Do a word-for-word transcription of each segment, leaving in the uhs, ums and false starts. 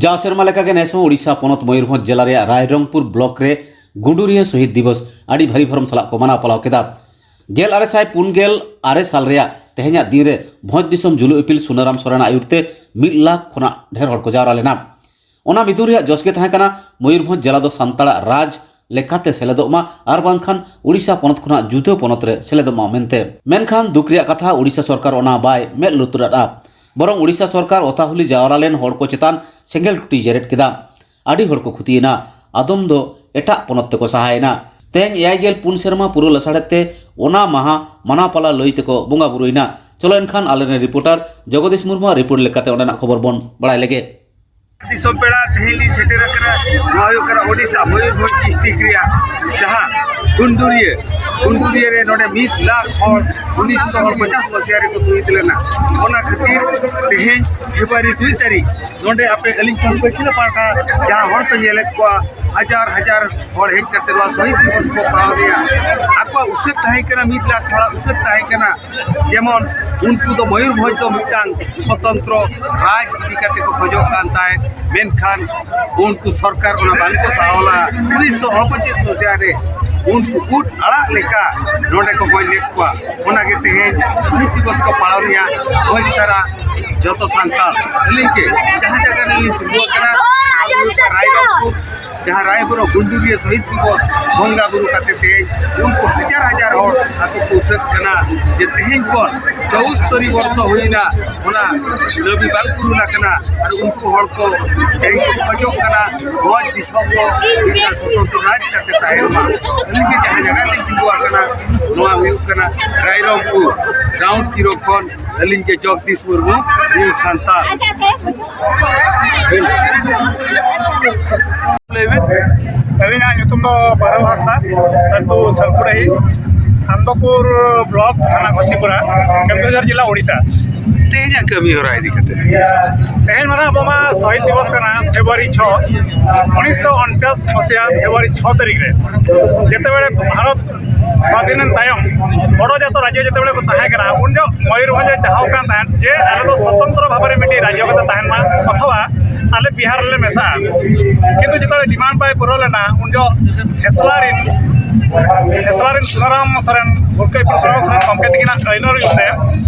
ᱡᱟᱣ ᱥᱮᱨᱢᱟ ᱞᱮᱠᱟᱜᱮ ᱱᱮᱥ ᱦᱚᱸ ᱳᱰᱤᱥᱟ ᱯᱚᱱᱚᱛ ᱢᱚᱭᱩᱨᱵᱷᱚᱸᱡᱽ ᱡᱮᱞᱟ ᱨᱮᱭᱟᱜ ᱨᱟᱭᱨᱚᱝᱯᱩᱨ ᱵᱞᱚᱠ ᱨᱮ ᱜᱩᱰᱩᱨᱤᱭᱟᱹ ᱥᱚᱦᱤᱫ ᱫᱤᱵᱚᱥ ᱟᱹᱰᱤ ᱵᱷᱟᱹᱨᱤ ᱵᱷᱚᱨᱚᱢ ᱥᱟᱞᱟᱜ ᱠᱚ ᱢᱟᱱᱟᱣ ᱯᱟᱞᱟᱣ ᱠᱮᱫᱟ᱾ ᱜᱮᱞ ᱟᱨᱮ ᱥᱟᱭ ᱯᱩᱱ ᱜᱮᱞ ᱟᱨᱮ ᱥᱟᱞ ᱨᱮᱭᱟᱜ ᱛᱮᱦᱮᱧᱟᱜ ᱫᱤᱱ ᱨᱮ ᱵᱷᱚᱸᱡᱽ ᱫᱤᱥᱚᱢ ᱡᱩᱞᱩᱜ ᱤᱯᱤᱞ ᱥᱩᱱᱟᱹᱨᱟᱢ ᱥᱚᱨᱮᱱᱟᱜ ᱟᱹᱭᱩᱨ ᱛᱮ ᱢᱤᱫ ᱞᱟᱠᱷ ᱠᱷᱚᱱᱟᱜ ᱰᱷᱮᱨ ᱦᱚᱲ ᱠᱚ ᱡᱟᱣᱨᱟ ᱞᱮᱱᱟ᱾ ᱚᱱᱟ ᱢᱤᱫᱩᱱ ᱨᱮᱭᱟᱜ ᱡᱚᱥ ᱜᱮ ᱛᱟᱦᱮᱸ ᱠᱟᱱᱟ ᱢᱚᱭᱩᱨᱵᱷᱚᱸᱡᱽ ᱡᱮᱞᱟ ᱫᱚ ᱥᱟᱱᱛᱟᱲᱟᱜ ᱨᱟᱡᱽ ᱞᱮᱠᱟᱛᱮ ᱥᱮᱞᱮᱫᱚᱜ ᱢᱟ ᱟᱨ ᱵᱟᱝᱠᱷᱟᱱ ᱳᱰᱤᱥᱟ ᱯᱚᱱᱚᱛ ᱠᱷᱚᱱᱟᱜ ᱡᱩᱫᱟᱹ ᱯᱚᱱᱚᱛ ᱨᱮ ᱥᱮᱞᱮᱫᱚᱜ ᱢᱟ ᱢᱮᱱᱛᱮ᱾ ᱢᱮᱱᱠᱷᱟᱱ ᱫᱩᱠ ᱨᱮᱭᱟᱜ ᱠᱟᱛᱷᱟ, ᱳᱰᱤᱥᱟ ᱥᱚᱨᱠᱟᱨ ᱚᱱᱟ ᱵᱟᱭ ᱢᱮᱫ ᱞᱩᱛᱩᱨᱟᱫᱼᱟ᱾ ᱵᱚᱨᱚᱝ ᱳᱰᱤᱥᱟ ᱥᱚᱨᱠᱟᱨ ᱚᱛᱟᱦᱩᱞᱤ ᱡᱟᱣᱨᱟ ᱞᱮᱱ ᱦᱚᱲ ᱠᱚ ᱪᱮᱛᱟᱱ ᱥᱮᱸᱜᱮᱞ ᱴᱩᱴᱤ ᱡᱮᱨᱮᱫ ᱠᱮᱫᱟ᱾ ᱟᱹᱰᱤ ᱦᱚᱲ ᱠᱚ ᱠᱷᱩᱛᱤᱭᱮᱱᱟ, ᱟᱫᱚᱢ ᱫᱚ ᱮᱴᱟᱜ ᱯᱚᱱᱚᱛ ᱛᱮᱠᱚ ᱥᱟᱦᱟᱭᱮᱱᱟ᱾ ᱛᱮᱦᱮᱧ ᱮᱭᱟᱭ ᱜᱮᱞ ᱯᱩᱱ ᱥᱮᱨᱢᱟ ᱯᱩᱨᱟᱹᱣ ᱞᱟᱥᱟᱲᱦᱮᱫ ᱛᱮ ᱚᱱᱟ ᱢᱟᱦᱟ ᱢᱟᱱᱟᱣ ᱯᱟᱞᱟᱣ ᱞᱟᱹᱭ ᱛᱮᱠᱚ ᱵᱚᱸᱜᱟ ᱵᱩᱨᱩᱭᱮᱱᱟ᱾ ᱪᱚᱞᱚ ᱮᱱᱠᱷᱟᱱ ᱟᱞᱮᱨᱮᱱ ᱨᱤᱯᱳᱨᱴᱟᱨ ᱡᱚᱜᱚᱫᱤᱥ ᱢᱩᱨᱢᱩᱣᱟᱜ ᱨᱤᱯᱳᱨᱴ ᱞᱮᱠᱟᱛᱮ ᱚᱸᱰᱮᱱᱟᱜ ᱠᱷᱚᱵᱚᱨ ᱵᱚᱱ ᱵᱟᱲᱟᱭ ᱞᱮᱜᱮ᱾ ᱫᱤᱥᱚᱢ ᱯᱮᱲᱟ ᱛᱮᱦᱮᱧ ᱞᱤᱧ ᱥᱮᱴᱮᱨ ᱟᱠᱟᱱᱟ᱾ ᱱᱚᱣᱟ ᱦᱩᱭᱩᱜ ᱠᱟᱱᱟ ᱳᱰᱤᱥᱟ ᱢᱚᱭᱩᱨᱵᱷᱚᱸᱡᱽ ᱰᱤᱥᱴᱨᱤᱠᱴ ᱨᱮᱭᱟᱜ ᱡᱟᱦᱟᱸ ᱜᱩᱱᱰᱩᱨᱤᱭᱟᱹ, ᱜᱩᱱᱰᱩᱨᱤᱭᱟᱹ ᱨᱮ ᱱᱚᱰᱮ ᱢᱤᱫ ᱞᱟᱠᱷ ᱦᱚᱲ ᱩᱱᱤᱥᱥᱚ ᱯᱚᱧᱪᱟᱥ ᱢᱟᱥᱤᱦᱟ ᱨᱮᱠᱚ ᱥᱚᱦᱤᱫ ᱞᱮᱱᱟ᱾ ᱚᱱᱟ ᱠᱷᱟᱹᱛᱤᱨ ᱛᱮᱦᱮᱧ ᱯᱷᱮᱵᱽᱨᱩᱣᱟᱨᱤ ᱫᱩᱭ ᱛᱟᱹᱨᱤᱠᱷ ᱱᱚᱰᱮ ᱟᱯᱮ ᱟᱹᱞᱤᱧ ᱠᱷᱚᱱ ᱯᱟᱹᱪᱷᱞᱟᱹ ᱯᱟᱦᱴᱟ ᱡᱟᱦᱟᱸ ᱦᱚᱲ ᱯᱮ ᱧᱮᱞᱮᱫ ᱠᱚᱣᱟ, ᱦᱟᱡᱟᱨ ᱦᱟᱡᱟᱨ ᱦᱚᱲ ᱦᱮᱡ ᱠᱟᱛᱮ ᱱᱚᱣᱟ ᱥᱚᱦᱤᱫ ᱫᱤᱵᱚᱥ ᱠᱚ ᱯᱟᱞᱟᱣ ᱞᱮᱜᱼᱟ᱾ ᱟᱠᱚᱣᱟᱜ ᱩᱥᱟᱹᱫ ᱛᱟᱦᱮᱸ ᱠᱟᱱᱟ, ᱢᱤᱫ ᱞᱟᱠᱷ ᱦᱚᱲᱟᱜ ᱩᱥᱟᱹᱫ ᱛᱟᱦᱮᱸ ᱠᱟᱱᱟ, ᱡᱮᱢᱚᱱ ᱩᱱᱠᱩ ᱫᱚ ᱢᱚᱭᱩᱨᱵᱷᱚᱸᱡᱽ ᱫᱚ ᱢᱤᱫᱴᱟᱝ ᱥᱚᱛᱚᱱᱛᱨᱚ ᱨᱟᱡᱽ ᱤᱫᱤ ᱠᱟᱛᱮ ᱠᱚ ᱠᱷᱚᱡᱚᱜ ᱠᱟᱱ ᱛᱟᱦᱮᱸᱫ, ᱢᱮᱱᱠᱷᱟᱱ ᱩᱱᱠᱩ ᱥᱚᱨᱠᱟᱨ ᱚᱱᱟ ᱵᱟᱝᱠᱚ ᱥᱟᱦᱟᱣ ᱞᱮᱫᱟ᱾ ᱩᱱᱤᱥᱥᱚ ᱩᱱᱯᱚᱪᱤᱥ ᱢᱟᱥᱤᱦᱟ ᱨᱮ ᱩᱱᱠᱩ ᱩᱫ ᱟᱲᱟᱜ ᱞᱮᱠᱟ ᱱᱚᱰᱮ ᱠᱚ ᱜᱚᱡ ᱞᱮᱫ ᱠᱚᱣᱟ᱾ ᱚᱱᱟᱜᱮ ᱛᱮᱦᱮᱧ ᱥᱚᱦᱤᱫ ᱫᱤᱵᱚᱥ ᱠᱚ ᱯᱟᱞᱚᱱᱮᱜᱼᱟ᱾ ᱵᱷᱚᱸᱡᱽ ᱥᱟᱨᱟ ᱡᱚᱛᱚ ᱥᱟᱱᱛᱟᱲ ᱟᱹᱞᱤᱧ ᱜᱮ ᱡᱟᱦᱟᱸ ᱡᱟᱭᱜᱟ ᱨᱮᱞᱤᱧ ᱛᱤᱸᱜᱩ ᱟᱠᱟᱱᱟ, ᱚᱱᱟ ᱫᱚ ᱦᱩᱭᱩᱜ ᱠᱟᱱᱟ ᱨᱟᱭᱨᱚᱝᱯᱩᱨ, ᱡᱟᱦᱟᱸ ᱨᱟᱭᱵᱟᱨ ᱜᱩᱱᱰᱩᱨᱤᱭᱟᱹ ᱥᱚᱦᱤᱫ ᱫᱤᱵᱚᱥ ᱵᱚᱸᱜᱟ ᱵᱩᱨᱩ ᱠᱟᱛᱮ ᱛᱮᱦᱮᱧ ᱩᱱᱠᱩ ᱦᱟᱡᱟᱨ ᱦᱟᱡᱟᱨ ᱦᱚᱲ ᱟᱠᱚ ᱠᱚ ᱩᱥᱟᱹᱫ ᱠᱟᱱᱟ ᱡᱮ ᱛᱮᱦᱮᱧ ᱠᱷᱚᱱ ᱪᱚᱣᱥᱛᱚᱨᱤ ᱵᱚᱨᱥᱚ ᱦᱩᱭᱱᱟ, ᱚᱱᱟ ᱫᱟᱹᱵᱤ ᱵᱟᱝ ᱯᱩᱨᱩᱱ ᱟᱠᱟᱱᱟ᱾ ᱟᱨ ᱩᱱᱠᱩ ᱦᱚᱲ ᱠᱚ ᱛᱮᱦᱮᱧ ᱠᱚ ᱠᱷᱚᱡᱚᱜ ᱠᱟᱱᱟ ᱵᱷᱚᱸᱡᱽ ᱫᱤᱥᱚᱢ ᱫᱚ ᱢᱤᱫᱴᱟᱝ ᱥᱚᱛᱚᱱᱛᱨᱚ ᱨᱟᱡᱽ ᱠᱟᱛᱮ ᱛᱟᱦᱮᱱ ᱢᱟ᱾ ᱟᱹᱞᱤᱧ ᱜᱮ ᱡᱟᱦᱟᱸ ᱡᱟᱭᱜᱟ ᱨᱮᱞᱤᱧ ᱛᱤᱸᱜᱩ ᱟᱠᱟᱱᱟ, ᱱᱚᱣᱟ ᱦᱩᱭᱩᱜ ᱠᱟᱱᱟ ᱨᱟᱭᱨᱚᱝᱯᱩᱨ ᱜᱨᱟᱣᱩᱱᱰ ᱡᱤᱨᱳ ᱠᱷᱚᱱ᱾ ᱟᱹᱞᱤᱧ ᱜᱮ ᱡᱚᱜᱽᱫᱤᱥ ᱢᱩᱨᱢᱩ, ᱱᱤᱭᱩ ᱥᱟᱱᱛᱟᱲ᱾ ᱞᱟᱹᱭ ᱵᱤᱱ᱾ ᱟᱹᱞᱤᱧᱟᱜ ᱧᱩᱛᱩᱢ ᱫᱚ ᱵᱟᱨᱟᱣ ᱦᱟᱸᱥᱫᱟ, ᱟᱹᱛᱩ ᱥᱟᱞᱠᱩᱰᱟᱹᱦᱤ, ᱟᱱᱫᱚᱯᱩᱨ ᱵᱞᱚᱠ, ᱛᱷᱟᱱᱟ ᱜᱷᱚᱥᱤᱯᱩᱨᱟ, ᱠᱮᱸᱫᱩᱡᱷᱚᱨ ᱡᱮᱞᱟ, ᱳᱰᱤᱥᱟ᱾ ᱛᱮᱦᱮᱧᱟᱜ ᱠᱟᱹᱢᱤ ᱦᱚᱨᱟ ᱤᱫᱤ ᱠᱟᱛᱮ? ᱛᱮᱦᱮᱧ ᱢᱟᱱᱟ ᱟᱵᱚ ᱢᱟ ᱥᱚᱦᱤᱫ ᱫᱤᱵᱚᱥ ᱠᱟᱱᱟ, ᱯᱷᱮᱵᱽᱨᱩᱣᱟᱨᱤ ᱪᱷᱚ, ᱩᱱᱤᱥᱥᱚ ᱩᱱᱪᱟᱥ ᱢᱟᱥᱤᱦᱟ ᱯᱷᱮᱵᱽᱨᱩᱣᱟᱨᱤ ᱪᱷᱚ ᱛᱟᱹᱨᱤᱠᱷ ᱨᱮ, ᱡᱮᱛᱮᱵᱮᱲᱮ ᱵᱷᱟᱨᱚᱛ ᱥᱟᱹᱫᱷᱤᱱᱮᱱ ᱛᱟᱭᱚᱢ ᱜᱚᱲᱚ ᱡᱚᱛᱚ ᱨᱟᱡᱽᱡᱚ ᱡᱮᱛᱮ ᱵᱮᱲᱮ ᱠᱚ ᱛᱟᱦᱮᱸ ᱠᱟᱱᱟ, ᱩᱱ ᱡᱚᱦᱚᱜ ᱢᱚᱭᱩᱨᱵᱷᱚᱸᱡᱽ ᱮ ᱪᱟᱦᱟᱣ ᱠᱟᱱ ᱛᱟᱦᱮᱸᱫ ᱡᱮ ᱟᱞᱮ ᱫᱚ ᱥᱚᱛᱚᱱᱛᱨᱚ ᱵᱷᱟᱵᱮ ᱨᱮ ᱢᱤᱫᱴᱤᱡ ᱨᱟᱡᱽᱡᱚ ᱠᱟᱛᱮ ᱛᱟᱦᱮᱱ ᱢᱟ, ᱚᱛᱷᱚᱵᱟ ᱟᱞᱮ ᱵᱤᱦᱟᱨ ᱨᱮᱞᱮ ᱢᱮᱥᱟᱜᱼᱟ᱾ ᱠᱤᱱᱛᱩ ᱡᱚᱛᱚ ᱰᱤᱢᱟᱱᱰ ᱵᱟᱭ ᱯᱩᱨᱟᱹᱣ ᱞᱮᱱᱟ, ᱩᱱ ᱡᱚᱦᱚᱜ ᱦᱮᱥᱞᱟ ᱨᱮᱱ ᱦᱮᱥᱞᱟ ᱨᱮᱱ ᱥᱩᱱᱟᱨᱟᱢ ᱥᱚᱨᱮᱱ, ᱵᱷᱩᱞᱠᱟᱹ ᱤᱯᱤᱞ ᱥᱩᱱᱟᱨᱟᱢ ᱥᱚᱨᱮᱱ ᱜᱚᱢᱠᱮ ᱛᱟᱹᱠᱤᱱᱟᱜ ᱟᱹᱭᱩᱨ ᱛᱮ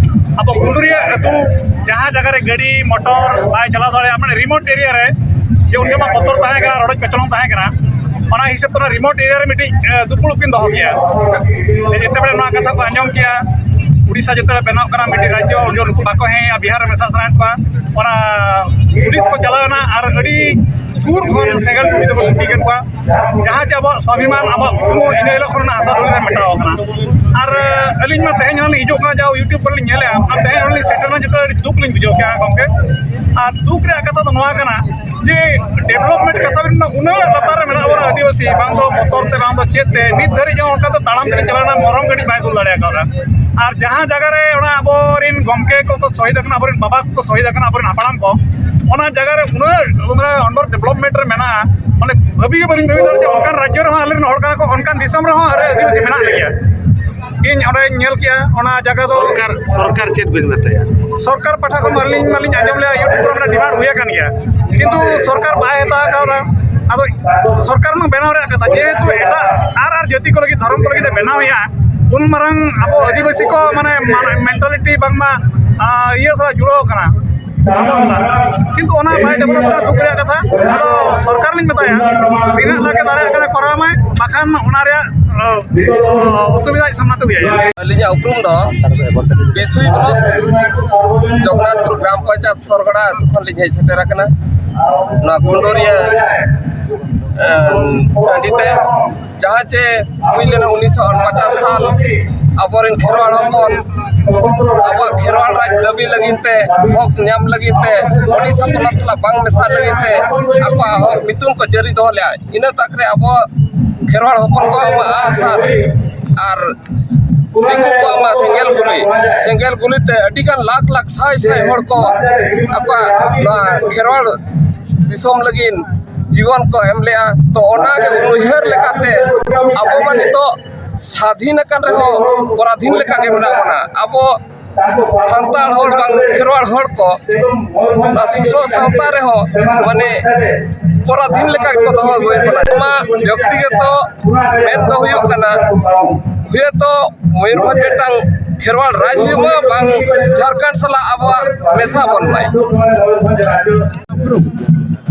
ᱟᱵᱚ ᱜᱩᱸᱰᱩᱨᱤᱭᱟᱹ ᱟᱹᱛᱩ, ᱡᱟᱦᱟᱸ ᱡᱟᱭᱜᱟ ᱨᱮ ᱜᱟᱹᱰᱤ ᱢᱚᱴᱚᱨ ᱵᱟᱭ ᱪᱟᱞᱟᱣ ᱫᱟᱲᱮᱭᱟᱜᱼᱟ, ᱢᱟᱱᱮ ᱨᱤᱢᱳᱴ ᱮᱨᱤᱭᱟ ᱨᱮ, ᱡᱮ ᱩᱱ ᱡᱚᱦᱚᱜ ᱢᱟ ᱵᱚᱛᱚᱨ ᱛᱟᱦᱮᱸ ᱠᱟᱱᱟ, ᱨᱚᱰᱚᱡ ᱠᱚᱪᱞᱚᱱ ᱛᱟᱦᱮᱸ ᱠᱟᱱᱟ, ᱚᱱᱟ ᱦᱤᱥᱟᱹᱵ ᱛᱮ ᱚᱱᱟ ᱨᱤᱢᱳᱴ ᱮᱨᱤᱭᱟ ᱨᱮ ᱢᱤᱫᱴᱤᱡ, ᱮ, ᱫᱩᱯᱲᱩᱵ ᱠᱤᱱ ᱫᱚᱦᱚ ᱠᱮᱭᱟ᱾ ᱡᱮᱛᱮ ᱵᱮᱲᱮ ᱱᱚᱣᱟ ᱠᱟᱛᱷᱟ ᱠᱚ ᱟᱸᱡᱚᱢ ᱠᱮᱭᱟ, ᱩᱲᱤᱥᱥᱟ ᱡᱮᱛᱮ ᱵᱮᱲᱮ ᱵᱮᱱᱟᱣ ᱠᱟᱱᱟ ᱢᱤᱫᱴᱤᱡ ᱨᱟᱡᱽᱡᱚ, ᱩᱱ ᱡᱚᱦᱚᱜ ᱱᱩᱠᱩ ᱵᱟᱠᱚ ᱦᱮᱡᱼᱟ, ᱵᱤᱦᱟᱨ ᱨᱮ ᱢᱮᱥᱟ ᱥᱟᱱᱟᱭᱮᱫ ᱠᱚᱣᱟ, ᱚᱱᱟ ᱯᱩᱞᱤᱥ ᱠᱚ ᱪᱟᱞᱟᱣ ᱮᱱᱟ ᱟᱨ ᱟᱹᱰᱤ ᱥᱩᱨ ᱠᱷᱚᱱ ᱥᱮᱸᱜᱮᱞ ᱴᱩᱴᱤ ᱛᱮᱠᱚ ᱴᱩᱴᱤ ᱠᱮᱫ ᱠᱚᱣᱟ᱾ ᱡᱟᱦᱟᱸ ᱪᱮ ᱟᱵᱚᱣᱟᱜ ᱥᱣᱟᱵᱷᱤᱢᱟᱱ, ᱟᱵᱚᱣᱟᱜ ᱠᱩᱠᱢᱩ ᱤᱱᱟᱹ ᱦᱤᱞᱳᱜ ᱠᱷᱚᱱ ᱚᱱᱟ ᱦᱟᱥᱟ ᱫᱷᱩᱲᱤ ᱨᱮ ᱢᱮᱴᱟᱣ ᱟᱠᱟᱱᱟ᱾ ᱟᱨ, ᱟᱹᱞᱤᱧ ᱢᱟ ᱛᱮᱦᱮᱧ ᱦᱚᱸ ᱞᱤᱧ ᱦᱤᱡᱩᱜ ᱠᱟᱱᱟ, ᱡᱟ ᱭᱩᱴᱩᱵᱽ ᱠᱚᱨᱮ ᱞᱤᱧ ᱧᱮᱞᱮᱫᱼᱟ, ᱟᱨ ᱛᱮᱦᱮᱧ ᱦᱚᱸ ᱞᱤᱧ ᱥᱮᱴᱮᱨ ᱮᱱᱟ, ᱡᱚᱛᱚ ᱟᱹᱰᱤ ᱫᱩᱠ ᱞᱤᱧ ᱵᱩᱡᱷᱟᱹᱣ ᱠᱮᱜᱼᱟ ᱜᱚᱢᱠᱮ᱾ ᱟᱨ ᱫᱩᱠ ᱨᱮᱭᱟᱜ ᱠᱟᱛᱷᱟ ᱫᱚ ᱱᱚᱣᱟ ᱠᱟᱱᱟ ᱡᱮ ᱰᱮᱵᱷᱞᱚᱯᱢᱮᱱᱴ ᱠᱟᱛᱷᱟ ᱵᱮᱱ ᱢᱮᱱᱟ, ᱩᱱᱟᱹᱜ ᱞᱟᱛᱟᱨ ᱨᱮ ᱢᱮᱱᱟᱜ ᱵᱚᱱᱟ ᱟᱹᱫᱤᱵᱟᱹᱥᱤ, ᱵᱟᱝ ᱫᱚ ᱵᱚᱛᱚᱨ ᱛᱮ, ᱵᱟᱝ ᱫᱚ ᱪᱮᱫ ᱛᱮ, ᱱᱤᱛ ᱫᱷᱟᱹᱨᱤᱡ ᱦᱚᱸ ᱚᱱᱠᱟ ᱛᱮ ᱛᱟᱲᱟᱢ ᱛᱮᱞᱤᱧ ᱪᱟᱞᱟᱣ ᱮᱱᱟ, ᱢᱚᱨᱚᱢ ᱠᱟᱹᱴᱤᱡ ᱵᱟᱭ ᱫᱩᱞ ᱫᱟᱲᱮ ᱠᱟᱣᱫᱟ᱾ ᱟᱨ ᱡᱟᱦᱟᱸ ᱡᱟᱭᱜᱟ ᱨᱮ ᱚᱱᱟ ᱟᱵᱚᱨᱮᱱ ᱜᱚᱢᱠᱮ ᱠᱚᱠᱚ ᱥᱚᱦᱤᱫ ᱟᱠᱟᱱᱟ, ᱟᱵᱚᱨᱮᱱ ᱵᱟᱵᱟ ᱠᱚᱠᱚ ᱥᱚᱦᱤᱫ ᱟᱠᱟᱱᱟ, ᱟᱵᱚᱨᱮᱱ ᱦᱟᱯᱲᱟᱢ ᱠᱚ, ᱚᱱᱟ ᱡᱟᱭᱜᱟ ᱨᱮ ᱩᱱᱟᱹᱜ, ᱢᱟᱱᱮ, under development ᱨᱮ ᱢᱮᱱᱟᱜᱼᱟ, ᱢᱟᱱᱮ, ᱵᱷᱟᱹᱵᱤ ᱜᱮ ᱵᱟᱹᱞᱤᱧ ᱵᱷᱟᱹᱵᱤ ᱫᱟᱲᱮᱭᱟᱜᱼᱟ ᱡᱮ ᱚᱱᱠᱟᱱ ᱨᱟᱡᱽᱡᱚ ᱨᱮᱦᱚᱸ ᱟᱞᱮᱨᱮᱱ ᱦᱚᱲ ᱠᱟᱱᱟ ᱠᱚ, ᱚᱱᱠᱟᱱ ᱫᱤᱥᱚᱢ ᱨᱮᱦᱚᱸ ᱟᱞᱮ ᱟᱹᱫᱤᱵᱟᱹᱥᱤ ᱢᱮᱱᱟᱜ ᱞᱮᱜᱮᱭᱟ᱾ ᱤᱧ ᱚᱸᱰᱮᱧ ᱧᱮᱞ ᱠᱮᱜᱼᱟ ᱚᱱᱟ ᱡᱟᱭᱜᱟ ᱫᱚ᱾ ᱥᱚᱨᱠᱟᱨ, ᱥᱚᱨᱠᱟᱨ ᱪᱮᱫ ᱵᱮᱱ ᱢᱮᱛᱟᱭᱟ? ᱥᱚᱨᱠᱟᱨ ᱯᱟᱦᱴᱟ ᱠᱷᱚᱱ ᱟᱹᱞᱤᱧ ᱢᱟᱞᱤᱧ ᱟᱸᱡᱚᱢ ᱞᱮᱜᱼᱟ, ᱭᱩᱴᱩᱵᱽ ᱠᱚᱨᱮ ᱚᱱᱟ ᱰᱤᱢᱟᱱᱰ ᱦᱩᱭ ᱟᱠᱟᱱ ᱜᱮᱭᱟ, ᱠᱤᱱᱛᱩ ᱥᱚᱨᱠᱟᱨ ᱵᱟᱭ ᱦᱟᱛᱟᱣ ᱠᱟᱣᱫᱟ᱾ ᱟᱫᱚ ᱥᱚᱨᱠᱟᱨ ᱢᱟ ᱵᱮᱱᱟᱣ ᱨᱮᱭᱟᱜ ᱠᱟᱛᱷᱟ, ᱡᱮᱦᱮᱛᱩ ᱮᱴᱟᱜ ᱟᱨ ᱟᱨ ᱡᱟᱹᱛᱤ ᱠᱚ ᱞᱟᱹᱜᱤᱫ, ᱫᱷᱚᱨᱚᱢ ᱠᱚ ᱞᱟᱹᱜᱤᱫ ᱮ ᱵᱮᱱᱟᱣᱮᱜᱼᱟ, ᱩᱱ ᱢᱟᱨᱟᱝ ᱟᱵᱚ ᱟᱹᱫᱤᱵᱟᱹᱥᱤ ᱠᱚ, ᱢᱟᱱᱮ, ᱢᱮᱱᱴᱟᱞᱤᱴᱤ ᱵᱟᱝᱢᱟ, ᱟ, ᱤᱭᱟᱹ ᱥᱟᱞᱟᱜ ᱡᱩᱲᱟᱹᱣ ᱠᱟᱱᱟ᱾ ᱠᱤᱱᱛᱩ ᱚᱱᱟ ᱵᱟᱭ ᱰᱮᱵᱷᱞᱚᱯ ᱠᱟᱱᱟ, ᱫᱩᱠ ᱨᱮᱭᱟᱜ ᱠᱟᱛᱷᱟ᱾ ᱟᱫᱚ ᱥᱚᱨᱠᱟᱨ ᱞᱤᱧ ᱢᱮᱛᱟᱭᱟ, ᱛᱤᱱᱟᱹᱜ ᱞᱟᱜᱮ ᱫᱟᱲᱮᱭᱟᱜ ᱠᱟᱱᱟ ᱠᱚᱨᱟᱣ ᱢᱟᱭ, ᱵᱟᱠᱷᱟᱱ ᱚᱱᱟ ᱨᱮᱭᱟᱜ, ᱚ, ᱚᱥᱩᱵᱤᱫᱷᱟᱭ ᱥᱟᱢᱱᱟ ᱛᱮ ᱦᱩᱭ ᱟᱭᱟ᱾ ᱟᱹᱞᱤᱧᱟᱜ ᱩᱯᱨᱩᱢ ᱫᱚ ᱵᱤᱥᱩᱭ ᱵᱞᱚᱠ ᱡᱚᱜᱚᱱᱱᱟᱛᱷᱯᱩᱨ ᱜᱨᱟᱢ ᱯᱚᱧᱪᱟᱭᱮᱛ ᱥᱚᱨᱜᱚᱲᱟ ᱟᱹᱛᱩ ᱠᱷᱚᱱ ᱞᱤᱧ ᱦᱮᱡ ᱥᱮᱴᱮᱨ ᱟᱠᱟᱱᱟ, ᱱᱚᱣᱟ ᱜᱩᱸᱰᱳᱨᱤᱭᱟᱹ, ᱮ, ᱴᱟᱺᱰᱤ ᱛᱮ᱾ ᱡᱟᱦᱟᱸ ᱪᱮ ᱦᱩᱭ ᱞᱮᱱᱟ ᱩᱱᱤᱥᱥᱚ ᱩᱱᱯᱚᱪᱟᱥ ᱥᱟᱞ, ᱟᱵᱚᱨᱮᱱ ᱠᱷᱮᱨᱣᱟᱲ ᱦᱚᱯᱚᱱ ᱟᱵᱚᱣᱟᱜ ᱠᱷᱮᱨᱣᱟᱲ ᱨᱟᱡᱽ ᱫᱟᱹᱵᱤ ᱞᱟᱹᱜᱤᱫ ᱛᱮ, ᱦᱚᱠ ᱧᱟᱢ ᱞᱟᱹᱜᱤᱫ ᱛᱮ, ᱳᱰᱤᱥᱟ ᱯᱚᱱᱚᱛ ᱥᱟᱞᱟᱜ ᱵᱟᱝ ᱢᱮᱥᱟᱜ ᱞᱟᱹᱜᱤᱫ ᱛᱮ, ᱟᱠᱚᱣᱟᱜ ᱦᱚᱠ ᱧᱩᱛᱩᱢ ᱠᱚ ᱡᱟᱹᱨᱤ ᱫᱚᱦᱚ ᱞᱮᱫᱼᱟ᱾ ᱤᱱᱟᱹ ᱛᱟᱠ ᱨᱮ ᱟᱵᱚ ᱠᱷᱮᱨᱣᱟᱲ ᱦᱚᱯᱚᱱ ᱠᱚᱣᱟᱜ ᱢᱟ ᱟᱜᱼᱥᱟᱨ ᱟᱨ ᱫᱤᱠᱩ ᱠᱚᱣᱟᱜ ᱢᱟ ᱥᱮᱸᱜᱮᱞ ᱜᱩᱞᱤ, ᱥᱮᱸᱜᱮᱞ ᱜᱩᱞᱤ ᱛᱮ ᱟᱹᱰᱤ ᱜᱟᱱ ᱞᱟᱠᱷ ᱞᱟᱠᱷ ᱥᱟᱭ ᱥᱟᱭ ᱦᱚᱲ ᱠᱚ ᱟᱠᱚᱣᱟᱜ ᱱᱚᱣᱟ ᱠᱷᱮᱨᱣᱟᱲ ᱫᱤᱥᱚᱢ ᱞᱟᱹᱜᱤᱫ ᱡᱤᱵᱚᱱ ᱠᱚ ᱮᱢ ᱞᱮᱜᱼᱟ᱾ ᱛᱚ, ᱚᱱᱟᱜᱮ ᱩᱭᱦᱟᱹᱨ ᱞᱮᱠᱟᱛᱮ ᱟᱵᱚ ᱢᱟ ᱱᱤᱛᱚᱜ ᱥᱟᱫᱷᱤᱱ ᱟᱠᱟᱱ ᱨᱮᱦᱚᱸ ᱯᱚᱨᱟᱫᱷᱤᱱ ᱞᱮᱠᱟ ᱜᱮ ᱢᱮᱱᱟᱜ ᱵᱚᱱᱟ᱾ ᱟᱵᱚ ᱥᱟᱱᱛᱟᱲ ᱦᱚᱲ ᱵᱟᱝ ᱠᱷᱮᱨᱣᱟᱲ ᱦᱚᱲ ᱠᱚ ᱱᱚᱣᱟ ᱥᱚᱥᱚ ᱥᱟᱶᱛᱟ ᱨᱮᱦᱚᱸ ᱢᱟᱱᱮ ᱯᱚᱨᱟᱫᱷᱤᱱ ᱞᱮᱠᱟ ᱜᱮᱠᱚ ᱫᱚᱦᱚ ᱟᱹᱜᱩᱭᱮᱫ ᱵᱚᱱᱟ᱾ ᱱᱚᱣᱟ ᱵᱮᱠᱛᱤᱜᱚᱛᱚ ᱢᱮᱱ ᱫᱚ ᱦᱩᱭᱩᱜ ᱠᱟᱱᱟ, ᱦᱩᱭᱩᱜ ᱛᱚ ᱢᱚᱭᱩᱨᱵᱷᱚᱸᱡᱽ ᱢᱤᱫᱴᱟᱝ ᱠᱷᱮᱨᱣᱟᱲ ᱨᱟᱡᱽ ᱦᱩᱭᱩᱜ ᱢᱟ, ᱵᱟᱝ ᱡᱷᱟᱲᱠᱷᱚᱸᱰ ᱥᱟᱞᱟᱜ ᱟᱵᱚᱣᱟᱜ ᱢᱮᱥᱟ ᱵᱚᱱ ᱢᱟᱭ᱾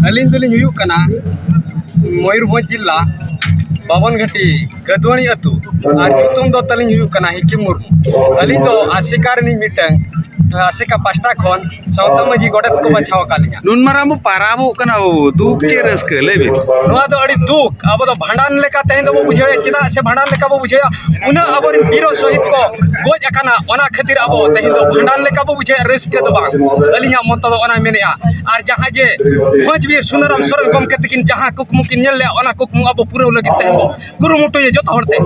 ᱟᱹᱞᱤᱧ ᱫᱚᱞᱤᱧ ᱦᱩᱭᱩᱜ ᱠᱟᱱᱟ ᱢᱚᱭᱩᱨᱵᱷᱚᱸᱡᱽ ᱡᱤᱞᱟ ᱵᱟᱵᱚᱱᱜᱷᱟᱴᱤ ᱜᱟᱹᱫᱩᱣᱟᱹᱲᱤ ᱟᱹᱛᱩ᱾ ᱟᱨ ᱧᱩᱛᱩᱢ ᱫᱚ ᱛᱟᱹᱞᱤᱧ ᱦᱩᱭᱩᱜ ᱠᱟᱱᱟ ᱦᱤᱠᱤᱢ ᱢᱩᱨᱢᱩ᱾ ᱟᱹᱞᱤᱧ ᱫᱚ ᱟᱥᱮᱠᱟ ᱨᱤᱱᱤᱡ ᱢᱤᱫᱴᱟᱝ, ᱟᱥᱮᱠᱟ ᱯᱟᱦᱴᱟ ᱠᱷᱚᱱ ᱥᱟᱶᱛᱟ ᱢᱟᱹᱡᱷᱤ ᱜᱚᱰᱮᱛ ᱠᱚ ᱵᱟᱪᱷᱟᱣ ᱟᱠᱟᱫ ᱞᱤᱧᱟ᱾ ᱱᱩᱱ ᱢᱟᱨᱟᱝ ᱵᱚ ᱯᱟᱨᱟᱵᱚᱜ ᱠᱟᱱᱟ ᱵᱟᱹᱵᱩ, ᱫᱩᱠ ᱪᱮ ᱨᱟᱹᱥᱠᱟᱹ? ᱞᱟᱹᱭ ᱵᱤᱱ᱾ ᱱᱚᱣᱟ ᱫᱚ ᱟᱹᱰᱤ ᱫᱩᱠ᱾ ᱟᱵᱚ ᱫᱚ ᱵᱷᱟᱸᱰᱟᱱ ᱞᱮᱠᱟ ᱛᱮᱦᱮᱧ ᱫᱚᱵᱚ ᱵᱩᱡᱷᱟᱹᱣᱮᱫ, ᱪᱮᱫᱟᱜ ᱥᱮ ᱵᱷᱟᱸᱰᱟᱱ ᱞᱮᱠᱟ ᱵᱚ ᱵᱩᱡᱷᱟᱹᱣᱟ, ᱩᱱᱟᱹᱜ ᱟᱵᱚᱨᱮᱱ ᱵᱤᱨ ᱥᱚᱦᱤᱫ ᱠᱚ ᱜᱚᱡ ᱟᱠᱟᱱᱟ, ᱚᱱᱟ ᱠᱷᱟᱹᱛᱤᱨ ᱟᱵᱚ ᱛᱮᱦᱮᱧ ᱫᱚ ᱵᱷᱟᱸᱰᱟᱱ ᱞᱮᱠᱟ ᱵᱚ ᱵᱩᱡᱷᱟᱹᱣᱮᱫ, ᱨᱟᱹᱥᱠᱟᱹ ᱫᱚ ᱵᱟᱝ᱾ ᱟᱹᱞᱤᱧᱟᱜ ᱢᱚᱛ ᱫᱚ ᱚᱱᱟᱭ ᱢᱮᱱᱮᱫᱼᱟ᱾ ᱟᱨ ᱡᱟᱦᱟᱸ ᱡᱮ ᱵᱷᱚᱸᱡᱽ ᱵᱤᱨ ᱥᱩᱱᱟᱹᱨᱟᱢ ᱥᱚᱨᱮᱱ ᱜᱚᱢᱠᱮ ᱛᱟᱹᱠᱤᱱ ᱡᱟᱦᱟᱸ ᱠᱩᱠᱢᱩ ᱠᱤᱱ ᱧᱮᱞ ᱞᱮᱫᱼᱟ, ᱚᱱᱟ ᱠᱩᱠᱢᱩ ᱟᱵᱚ ᱯᱩᱨᱟᱹᱣ ᱞᱟᱹᱜᱤᱫ ᱛᱮᱦᱮᱧ ᱵᱚ ᱠᱩᱨᱩᱢᱩᱴᱩᱭᱟ ᱡᱚᱛᱚ ᱦᱚᱲᱛᱮ᱾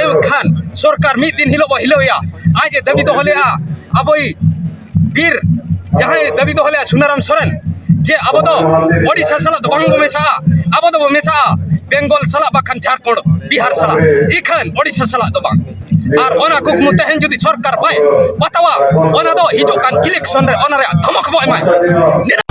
ᱮᱱᱠᱷᱟᱱ ᱥᱚᱨᱠᱟᱨ ᱢᱤᱫ ᱫᱤᱱ ᱦᱤᱞᱳᱜ ᱵᱚ ᱦᱤᱞᱟᱹᱣᱮᱭᱟ᱾ ᱟᱡ ᱮ ᱫᱟᱹᱵᱤ ᱫᱚᱦᱚ ᱞᱮᱫᱼᱟ, ᱟᱵᱚᱭ ᱵᱤᱨ ᱡᱟᱦᱟᱸᱭ ᱫᱟᱹᱵᱤ ᱫᱚᱦᱚ ᱞᱮᱫᱼᱟ ᱥᱩᱱᱟᱨᱟᱢ ᱥᱚᱨᱮᱱ, ᱡᱮ ᱟᱵᱚ ᱫᱚ ᱳᱰᱤᱥᱟ ᱥᱟᱞᱟᱜ ᱫᱚ ᱵᱟᱝ ᱵᱚ ᱢᱮᱥᱟᱜᱼᱟ, ᱟᱵᱚ ᱫᱚᱵᱚ ᱢᱮᱥᱟᱜᱼᱟ ᱵᱮᱝᱜᱚᱞ ᱥᱟᱞᱟᱜ, ᱵᱟᱠᱷᱟᱱ ᱡᱷᱟᱲᱠᱷᱚᱸᱰ, ᱵᱤᱦᱟᱨ ᱥᱟᱞᱟᱜ, ᱤᱠᱷᱟᱹᱱ ᱳᱰᱤᱥᱟ ᱥᱟᱞᱟᱜ ᱫᱚ ᱵᱟᱝ᱾ ᱟᱨ ᱚᱱᱟ ᱠᱩᱠᱢᱩ ᱛᱮᱦᱮᱧ ᱡᱩᱫᱤ ᱥᱚᱨᱠᱟᱨ ᱵᱟᱭ ᱵᱟᱛᱟᱣᱟ, ᱚᱱᱟ ᱫᱚ ᱦᱤᱡᱩᱜ ᱠᱟᱱ ᱤᱞᱮᱠᱥᱚᱱ ᱨᱮ ᱚᱱᱟ ᱨᱮᱭᱟᱜ ᱫᱷᱚᱢᱚᱠ ᱵᱚ ᱮᱢᱟ᱾